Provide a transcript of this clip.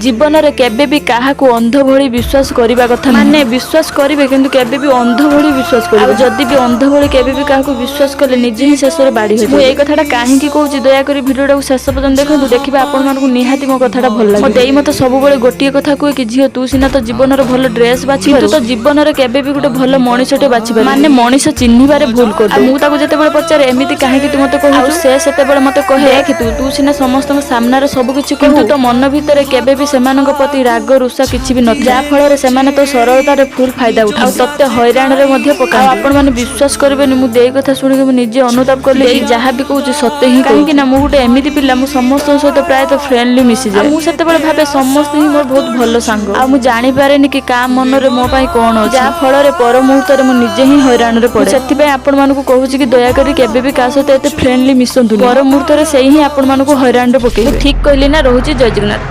ଜୀବନରେ କେବେ ବି କାହାକୁ ଅନ୍ଧ ଭଳି ବିଶ୍ୱାସ କରିବା କଥା। ମାନେ ବିଶ୍ୱାସ କରିବେ, କିନ୍ତୁ କେବେ ବି ଅନ୍ଧ ଭଳି ବିଶ୍ୱାସ କରିବେ। ଆଉ ଯଦି ବି ଅନ୍ଧ ଭଳି କେବେ ବି କାହାକୁ ବିଶ୍ୱାସ କଲେ, ନିଜେ ହିଁ ଶେଷରେ ବାଡ଼ି ହୋଇଯିବେ। ମୁଁ ଏଇ କଥାଟା କାହିଁକି କହୁଛି, ଦୟାକରି ଭିଡ଼ିଓଟାକୁ ଶେଷ ପର୍ଯ୍ୟନ୍ତ ଦେଖନ୍ତୁ। ଦେଖିବେ, ଆପଣମାନଙ୍କୁ ନିହାତି ମୋ କଥାଟା ଭଲ ଲାଗିବ। ମୋ ଦେଇ ମତେ ସବୁବେଳେ ଗୋଟିଏ କଥା କୁହେ କି, ଝିଅ, ତୁ ସିନା ତୋ ଜୀବନର ଭଲ ଡ୍ରେସ୍ ବାଛି, କିନ୍ତୁ ତୋ ଜୀବନରେ କେବେ ବି ଗୋଟେ ଭଲ ମଣିଷଟେ ବାଛି, ମାନେ ମଣିଷ ଚିହ୍ନିବାରେ ଭୁଲ କରୁ। ମୁଁ ତାକୁ ଯେତେବେଳେ ପଚାରେ, ଏମିତି କାହିଁକି ତୁ ମତେ କହୁଛୁ, ସେ ସେତେବେଳେ ମତେ କହେ, ଦେଖ, ତୁ ତୁ ସିନା ସମସ୍ତଙ୍କ ସାମ୍ନାରେ ସବୁ କିଛି କିନ୍ତୁ ତୋ ମନ ଭିତରେ କେବେ ବି ସେମାନଙ୍କ ପ୍ରତି ରାଗ ରୁଷା କିଛି ବି ନଥାଏ, ଯାହା ଫଳରେ ସେମାନେ ତୋ ସରଳତାରେ ଫୁଲ ଫାଇଦା ଉଠା ଆଉ ତତେ ହଇରାଣରେ ମଧ୍ୟ ପକାନ୍ତି। ଆଉ ଆପଣମାନେ ବିଶ୍ୱାସ କରିବେନି, ମୁଁ ଦେଇ କଥା ଶୁଣିକି ମୁଁ ନିଜେ ଅନୁତାପ କଲି। ଦେଇ ଯାହା ବି କହୁଛି ସତେ ହିଁ। କାହିଁକି ନା ମୁଁ ଗୋଟେ ଏମିତି ପିଲା, ମୁଁ ସମସ୍ତଙ୍କ ସହିତ ପ୍ରାୟତଃ ଫ୍ରେଣ୍ଡଲି ମିଶିଯାଏ। ମୁଁ ସେତେବେଳେ ଭାବେ ସମସ୍ତେ ହିଁ ମୋର ବହୁତ ଭଲ ସାଙ୍ଗ। ଆଉ ମୁଁ ଜାଣିପାରେନି କି କାହା ମନରେ ମୋ ପାଇଁ କଣ ଅଛି, ଯାହା ଫଳରେ ପର ମୁହୂର୍ତ୍ତରେ ମୁଁ ନିଜେ ହିଁ ହଇରାଣରେ ପଡେ। ସେଥିପାଇଁ ଆପଣମାନଙ୍କୁ କହୁଛି କି ଦୟାକରି କେବେ ବି କାହା ସହିତ ଏତେ ଫ୍ରେଣ୍ଡଲି ମିଶନ୍ତୁନି। ପର ମୁହୂର୍ତ୍ତରେ ସେଇ ହିଁ ଆପଣମାନଙ୍କୁ ହଇରାଣରେ ପକେଇବେ। ଠିକ କହିଲି ନା? ରହୁଛି, ଜୟ ଜଗନ୍ନାଥ।